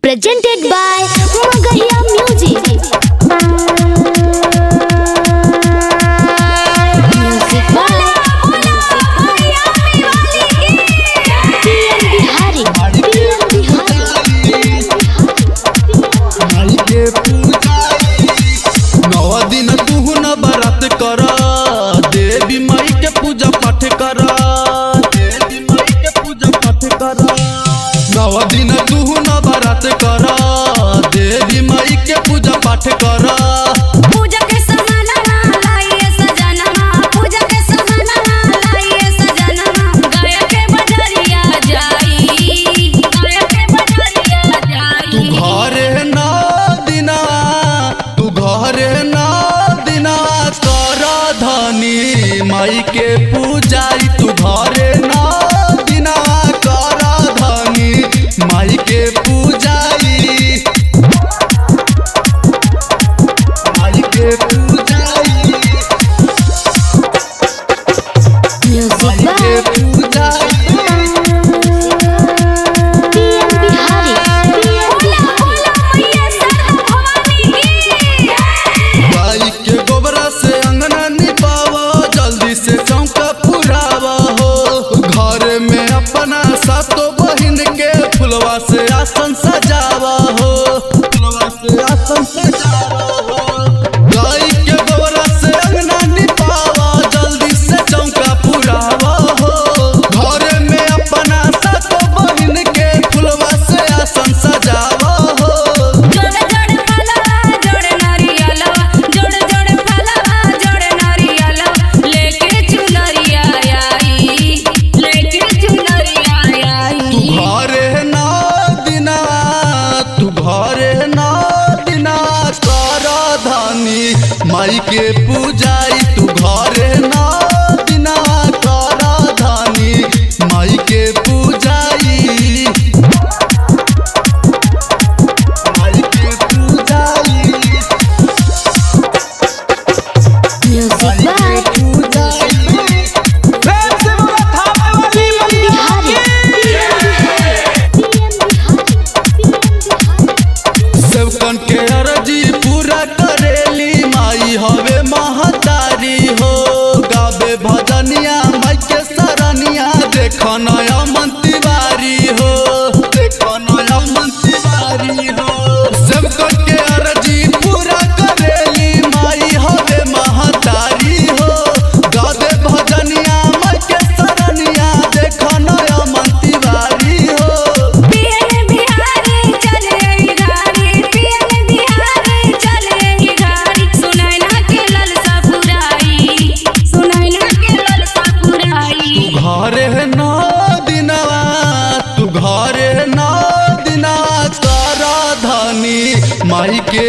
Presented by Magahiya Music. Music by PM Bihari. PM Bihari. माई के पूजाई नौ दिन तू नवरात कर, देवी माई के पूजा पाठ कर, देवी माई के पूजा पाठ कर। नौ दिन तू नवरात कर, देवी माई के पूजा पाठ कर। पूजा के समानवा लाइए सजनवा, पूजा के समानवा लाइए सजनवा, गाय के बजरिया जाई, गाय के बजरिया जाई। तू घरे नौ दिना, तू घरे नौ दिना कर धनी माई के पूजाई। तू घरे नौ दिना कर धनी माई के पूजाई, माई के पूजाई, Music माई के by पूजाई। PM Bihari. PM बोला बोला मैया सरदा भवानी की। गाय के गोबरा से अंगना निपावा, जल्दी से चौका पुरावा हो। घर में अपना सातो बहिन के फुलवा से आसन सजावा हो, फुलवा से आसन सजावा हो। गाय के गोबरा से अंगना निपावा, जल्दी से चौका पुरावा हो। घर में अपना सातो बहिन के फुलवा से आसन सजावा हो। जोड़े जोड़े फलवा जोड़े नारियलवा, जोड़े जोड़े फलवा जोड़े नारियलवा, लेके चुनरिया आई, लेके चुनरिया आई। तू घरे नौ दिना, तू घरे नौ दिना कर धनी माई के पूजाई। तू घरे नौ दिना कर धनी माई के पूजाई, माई के पूजाई, Music माई के by पूजाई। प्रेम से बोला थामे वाली PM मैया Bihari. की। PM Bihari. PM Bihari. सेवकन के अर्जी पूरा करेली माई हवे महतारी हो। गावे भजनिया माई के सरनिया, देखो नया मन तिवारी हो, देखो नया मन तिवारी हो। सेवकन के अर्जी पूरा करेली माई हवे महतारी हो। गावे भजनिया माई के सरनिया, देखो नया मन तिवारी हो। पियन बिहारी चले आई गाड़ी, पियन बिहारी चले आई गाड़ी, सुनैना के ललसा पुराई, सुनैना के ललसा पुराई। घरे नौ दिनवा, तू घरे नौ दिनवा कर धनी माई के